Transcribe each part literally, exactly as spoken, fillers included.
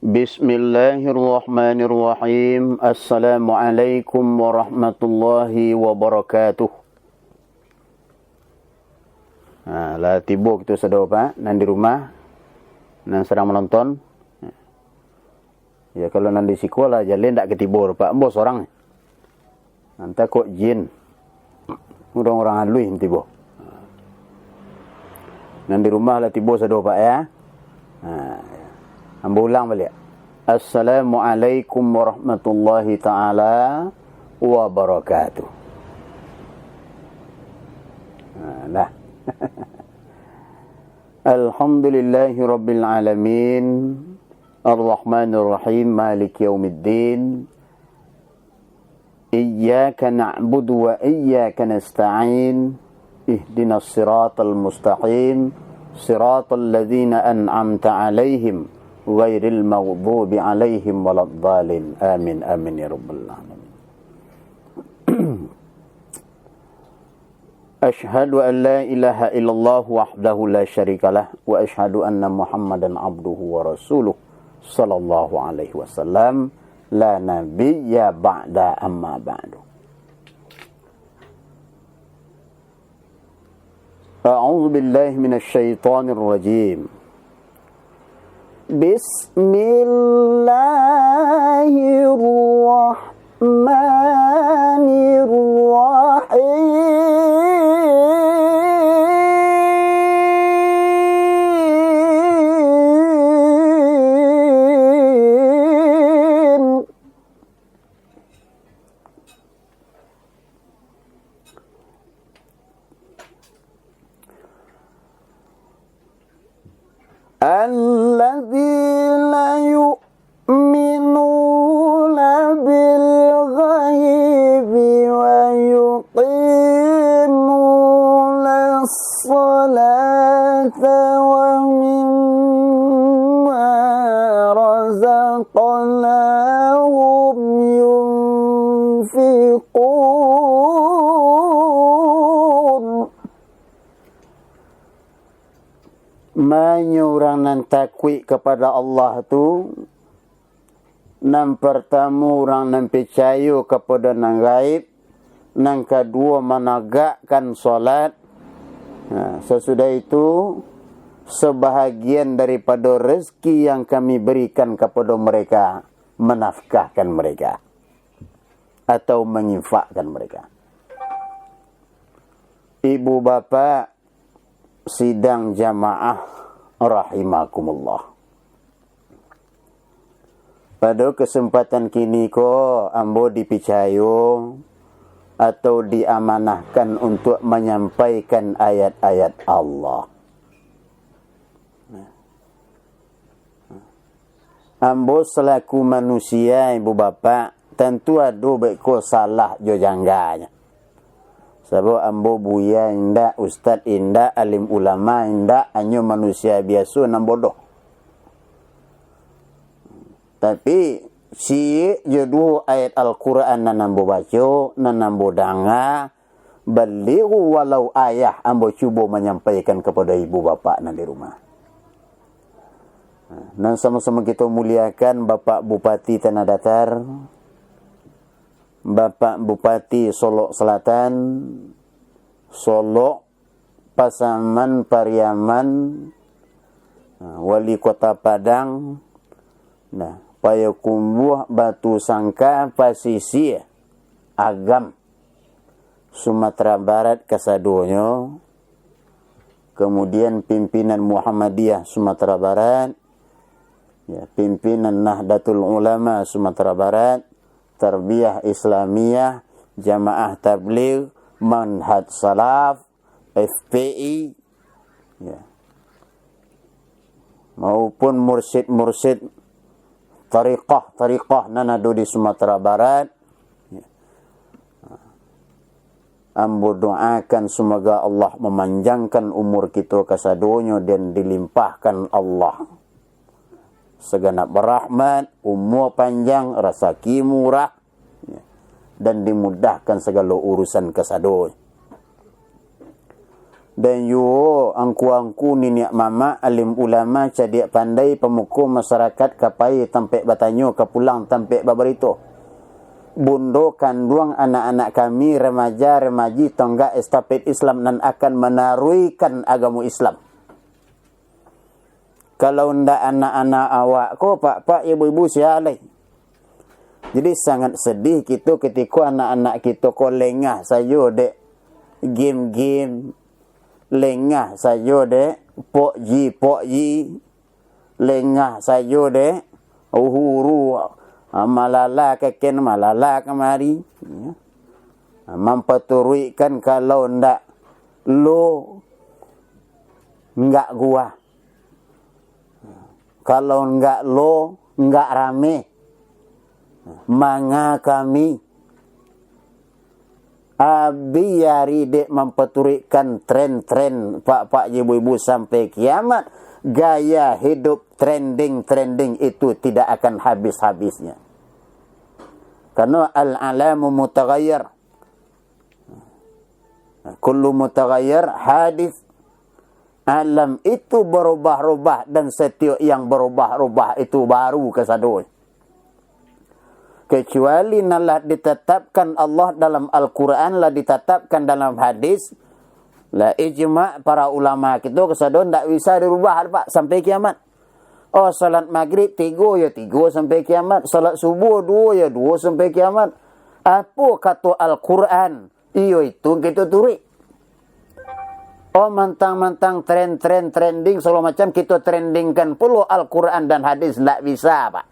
Bismillahirrahmanirrahim. Assalamualaikum warahmatullahi wabarakatuh. Ha, lah tibo kito sado, Pak, nan di rumah, nan sadang manonton. Ya, kalau nan di siko lah, jaleh ndak ka tibo, Pak. Ambo sorang. Antah kok jin. Urang-urang aluih tibo. Nan di rumah lah tibo sado, Pak, ya. Ha, ya. Ambo ulang baliak. Assalamualaikum warahmatullahi taala wabarakatuh. Ha, dah. Alhamdulillahirabbil alamin. Arrahmanirrahim. Maliki yaumiddin. Iyyaka na'budu wa iyyaka nasta'in. Ihdinas siratal mustaqim. Siratal ladzina an'amta 'alaihim, ghairil maghdubi 'alaihim waladdallin. Amin, amin, ya rabbal alamin. Asyhadu an la ilaha illallah wahdahu la syarikalah, wa asyhadu anna Muhammadan abduhu wa rasuluh, sallallahu alaihi wasallam, la nabiyya ba'da, amma ba'du. A'udzu billahi minasy syaithanir rajim. Bismillahirrahmanirrahim. الذين يؤمنون بالغيب ويقيمون الصلاة ومما رزقناهم ينفقون. Manyo urang nan takuik kapado Allah tu, nan partamo, urang nan picayo kapado nan gaib, nan kaduo, managakkan salat. Nah, sasudah itu, sabahagian daripado rezeki yang Kami barikan kapado mereka, manafkahkan mereka, atau manginfakkan mereka. Ibu bapak sidang jamaah rahimakumullah. Pado kesempatan kini ko, ambo dipicayo atau diamanahkan untuak manyampaikan ayat-ayat Allah. Ambo salaku manusia, ibu bapak, tantu ado baiko salah jo jangganyo. Sabab ambo buya indak, ustad indak, alim ulama indak, hanyo manusia biaso nan bodoh. Tapi, ciek jo duo ayat Al-Quran nan ambo baco, nan ambo danga, balighu walau ayah, ambo cubo manyampaikan kapado ibu bapak nan di rumah. Nan samo-samo kito muliakan, Bapak Bupati Tanah Datar, Bapak Bupati Solok Selatan, Solok, Pasaman, Pariaman, Wali Kota Padang, nah, Payakumbuh, Batusangka, Pasisia, Agam, Sumatera Barat kasadonyo, kemudian pimpinan Muhammadiyah Sumatera Barat, ya, pimpinan Nahdlatul Ulama Sumatera Barat, Tarbiyah Islamiyah, Jamaah Tabligh, Manhaj Salaf, F P I, ya, maupun mursyid-mursyid tariqah-tariqah nan ado di Sumatera Barat. Ambo doakan, semoga Allah memanjangkan umur kito kasadonyo dan dilimpahkan Allah segenap rahmat, umur panjang, rasaki murah, ya, dan dimudahkan segalo urusan kasado. Dan juo angku-angku, niniak mamak, alim ulama, cadiak pandai, pamuko masarakat, ka pai tampek batanyo, ka pulang tampek babarito. Bundo kanduang anak-anak kami, remaja, remaji, tonggak estafet Islam nan akan manaruikan agamo Islam. Kalau ndak anak-anak awak ko, pak-pak, ibu-ibu, sia lai. Jadi, sangat sedih kito ketiko anak-anak kito ko lengah sajo dek game-game, lengah sajo dek pokji-pokji, lengah sajo dek uhuru, ah, malala ka ken, malala kamari, ya. Ah, mampaturuikkan kalau ndak lo, nggak guah. Kalau nggak lo, nggak rame. Manga kami abih ari dek mampaturuikkan tren-tren, pak-pak, ibu-ibu, sampai kiamat. Gaya hidup trending-trending itu tidak akan habis-habisnya. Karena al-alamu mutaghayyir. Kullu mutaghayyir hadis. Alam itu berubah-ubah, dan setiap yang berubah-ubah itu baru kasadonyo. Kecuali nan lah ditetapkan Allah dalam Al-Quran, lah ditetapkan dalam hadis, lah ijma para ulama kito kasado, ndak bisa dirubah, Pak, sampai kiamat. Oh, salat magrib tigo, ya tigo sampai kiamat. Salat subuh duo, ya duo sampai kiamat. Apo kato Al-Quran, iyo itu kito turuik. Oh, mantang-mantang tren-tren trending, segala macam, kito trendingkan pulo Al-Quran dan hadis, ndak bisa, Pak.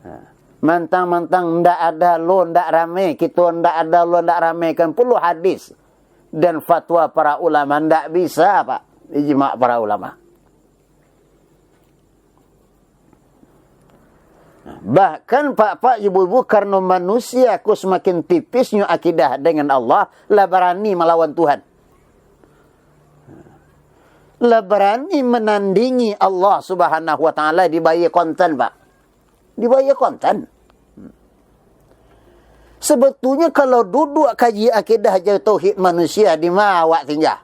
Nah, mantang-mantang ndak ada lo, ndak rame, kito ndak ada lo, ndak ramekan pulo hadis dan fatwa para ulama, ndak bisa, Pak. Ijma para ulama. Bahkan, pak-pak, ibu-ibu, karano manusia ko samakin tipisnyo akidah dengan Allah, lah barani malawan Tuhan. Lah barani manandingi Allah Subhanahu wa Ta'ala, dibayia kontan, Pak. Dibayia kontan. Sebetulnyo, kalau duduak kaji akidah jo tauhid manusia, di ma awak singgah?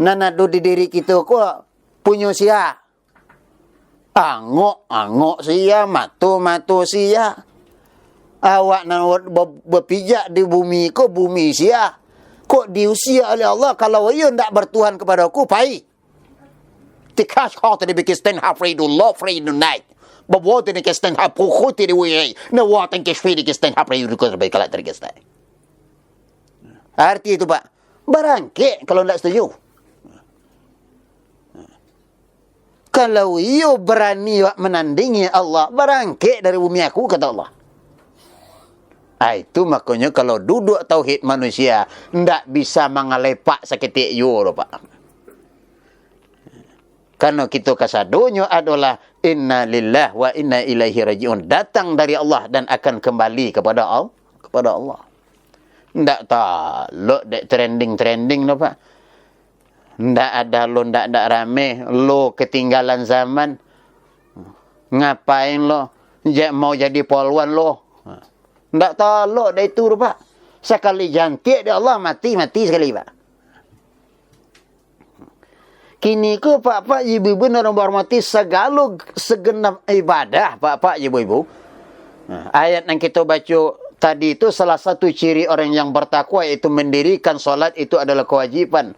Nan ado di diri kito ko punyo sia? Angok, angok sia, mato, mato sia. Awak nan be-, bapijak di bumi ko, bumi sia. Kok diusia oleh Allah, kalau iyo ndak bertuhan kepada Aku, pai. Tikash kau tadi bikin stand up, Fridullah, Fridunai. Bawa tadi ke stand up, kuku tadi wihai. Nawa tangke shwi di ke stand up, Fridullah, baik kalak tadi ke stand. Arti itu, Pak. Barangkek kalau ndak setuju. Kalau iyo barani awak manandingi Allah, barangkek dari bumi Aku, kata Allah. Ah, itu makonyo kalau duduak tauhid manusia, ndak bisa mangalepak saketek juo doh, Pak. Karano kito kasadonyo adolah inna lillah wa inna ilaihi raji'un, datang dari Allah dan akan kembali kepada Al-, kepada Allah. Ndak talok dek trending-trending doh, Pak. Ndak ada lo, ndak, ndak rame, lo ketinggalan zaman. Ngapain lo? Jak mau jadi polwan lo. Ndak talok dek itu doh, Pak. Sakali jantiak dek Allah, mati, mati sakali, Pak. Kini ko, pak-pak, ibu-ibu nan ambo hormati, sagalo segenap ibadah, pak-pak, ibu-ibu. Nah, ayat yang kita baca tadi itu salah satu ciri orang yang bertakwa, yaitu mendirikan salat itu adalah kewajiban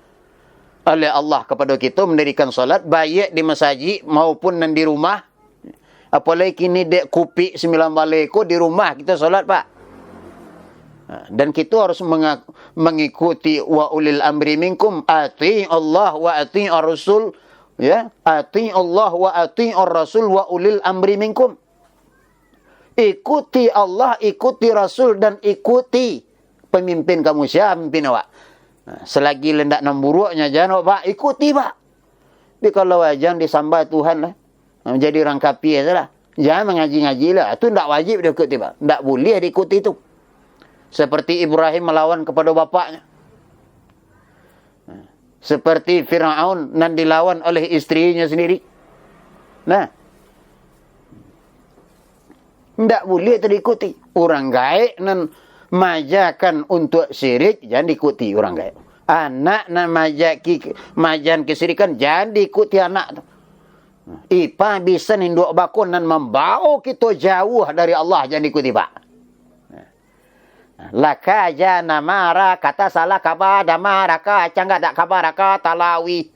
oleh Allah kepada kita, mendirikan salat, baik di masajid maupun nan di rumah. Apolai kini dek kupik sambilan baleh ko di rumah kito salat, Pak. Ha, dan kito harus menga-, mengikuti wa ulil amri minkum, ati Allah wa ati Rasul, ya, ati Allah wa ati Rasul wa ulil amri minkum. Ikuti Allah, ikuti Rasul, dan ikuti pemimpin kamu, sia pemimpin awak. Ha, selagi lah ndak nan buruaknyo, jan awak, Pak, ikuti, Pak. Tapi kalau wajan disambah Tuhan lah, ha, jadi urang kapia sajolah. Jan mangaji-ngaji lah. Tu ndak wajib diikuti, Pak. Ndak buliah diikuti tu. Seperti Ibrahim malawan kapado bapaknyo. Seperti Firaun nan dilawan oleh istrinyo sendiri. Nah. Ndak buliah tu diikuti. Urang gaek nan Majakan untuak sirik, jan diikuti urang gaek. Anak nan majaki, majan kesirikan, jan diikuti anak tu. Ipa bisa induak bako nan mambawo kito jauah dari Allah, jan diikuti, Pak. Laka jana mara kata salah kaba dama raka cangga dak kaba raka talawi.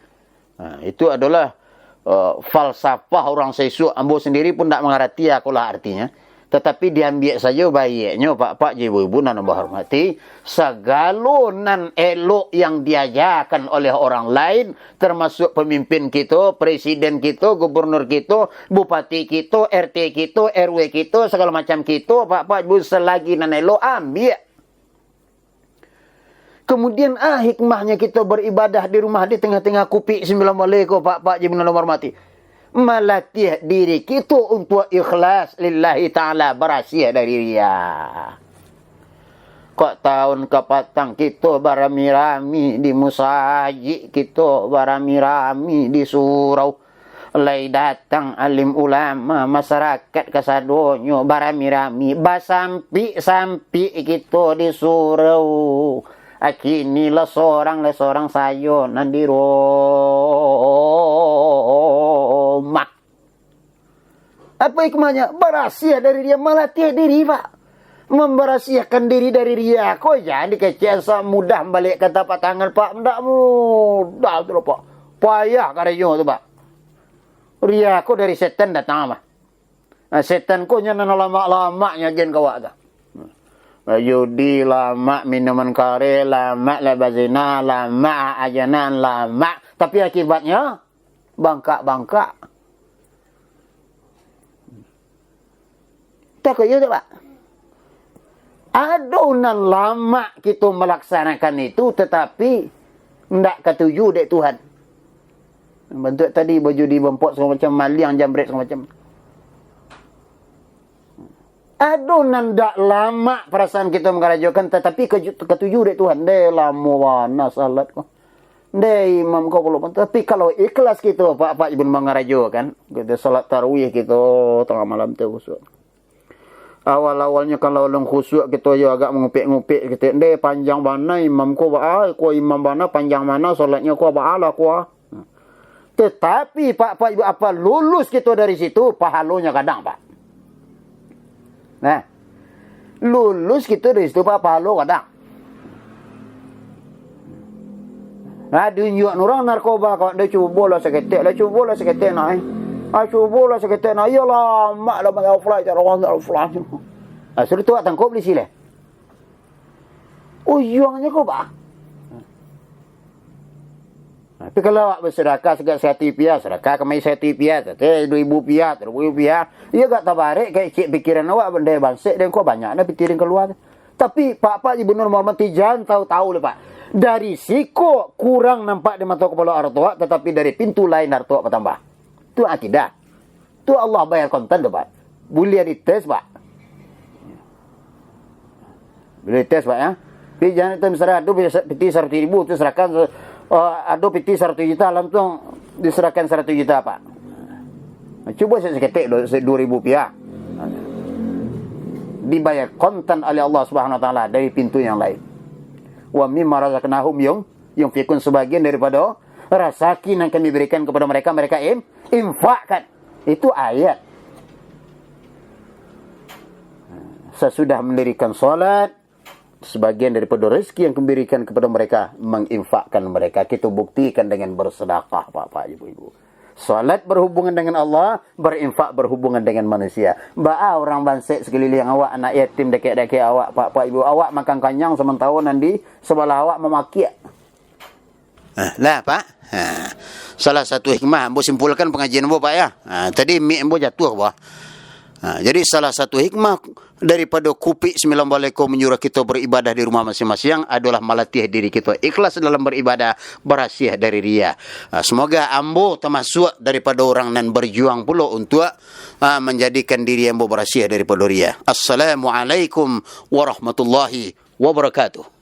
Nah, itu adalah, eh, falsafah urang saisuak. Ambo sandiri pun ndak mangarati akolah artinyo. Tatapi diambiak sajo baiaknyo, Pak-pak jo ibu-ibu nan ambo hormati, sagalo nan elok yang diajakan oleh orang lain, termasuk pemimpin kito, presiden kito, gubernur kito, bupati kito, R T kito, R W kito, sagalo macam kito, Pak-pak ibu, selagi nan elok, ambiak. Kemudian, ah, hikmahnyo kito beribadah di rumah di tengah-tengah kupik sambilan baleh ko, Pak-pak ibu nan ambo hormati. Malatih diri kito untuak ikhlas lillahi ta'ala, barasiah dari riya. Kok taun kapatang kito barami-rami di musajik, kito barami-rami di surau. Lai datang alim ulama, masarakat kasadonyo barami-rami, basampik-sampik kito di surau. Akini lah sorang, lah sorang sajo nan di rumah. Apa hikmahnyo? Barasiah dari riya, malatih diri, Pak. Mambarasiahkan diri dari riya ko, jan dikecek samudah mambaliakkan tapak tangan, Pak. Ndak mudah tu, Pak. Payah karajo tu, Pak. Riya ko dari setan datang, Pak. Nah, setan ko nyo nan lamak-lamaknyo agiahan ka awak tu. Bajudi lamak, minuman kareh lamak, lah bazina lamak, ajanan lamak. Tapi akibatnyo, bangkak-bangkak. Takut juga, Pak. Ado nan lamak kito malaksanakan itu, tatapi ndak katuju dek Tuhan. Bantuak tadi, bajudi, bampok, sagalo macam, maliang, jambret, sagalo macam. Ado nan ndak lamak parasaan kito mangarajokan, tatapi kaju-, katuju dek Tuhan. Deh, lamo bana salat ko. Deh, imam ko pulo. Tapi kalau ikhlas kito, Pak-pak, ibu mangarajokan, kito salat tarawih kito tangah malam tu khusyuk. Awal-awalnyo kalau alun khusyuk, kito yo agak mangupek-ngupek kito. Deh, panjang bana imam ko, baa ko imam bana, panjang bana salatnyo ko, baa lah ko. Tatapi, Pak-pak, ibu, apa lulus kito dari situ, pahalonyo gadang, Pak. Nah, lulus kito dari situ, Pak, pahalo gadang. Nah, diunjuak urang narkoba, kawan, deh, cubolah saketek lah, cubolah saketek nak, eh. Ah, cubolah saketek nak, iyolah, mak lah, mak lah, fly, tak lah, tak lah, fly. Ah, sudah tu, tangkok polisi lah. Ujuangnyo ko, Pak. Tapi kalau awak basadakah saga-, saratuih rupiah, sadakah kamari saratuih rupiah, tadi duo ribu rupiah, duo ribu rupiah, iyo agak tabarek, kecek pikiran awak, bandai bansek, den ko banyak dah pikiran kalua tu. Tapi, Pak-pak, ibu nan ambo hormati, jan tahu-tahu lah, Pak. Dari siko kurang nampak di mato kapalo harto awak, tatapi dari pintu lain harto awak batambah. Tu akidah. Tu Allah bayar kontan tu, Pak. Buliah dites, Pak. Buliah dites, Pak, ya. Tapi jan itu misalnya, ado piti saratuih ribu, tu serahkan, eh, ado piti saratuih juta, langsung diserahkan saratuih juta, Pak. Cubo sa-, saketek do, sa-, duo ribu rupiah. Dibayar kontan oleh Allah Subhanahu Wa Taala dari pintu yang lain. Wa mimma razaqnahum yun-, yunfiqun, sebagian daripada rasaki yang Kami berikan kepada mereka, mereka im-, infakkan. Itu ayat. Sasudah mandirikan salat, sebagian daripada rezeki yang Kami berikan kepada mereka, menginfakkan mereka. Kita buktikan dengan bersedekah, Pak-pak, Ibu-ibu. Salat berhubungan dengan Allah, berinfak berhubungan dengan manusia. Baa urang bansek sekeliling awak, anak yatim dakek-dakek awak, Pak-pak, Ibu, awak makan kanyang, sementara nan di sebelah awak mamakiak. Ah, lah, Pak. Ha. Salah satu hikmah, ambo simpulkan pangajian ambo, Pak, ya. Ha, tadi mik ambo jatuah, Pak. Ha, jadi, salah satu hikmah daripada kupik sambilan baleh ko manyuruah kito baribadah di rumah masing-masing adolah malatih diri kito ikhlas dalam baribadah, barasiah dari riya. Ha, semoga ambo tamasuak daripada urang nan barjuang pulo untuak, ha, manjadikan diri ambo barasiah daripada riya. Assalamualaikum warahmatullahi wabarakatuh.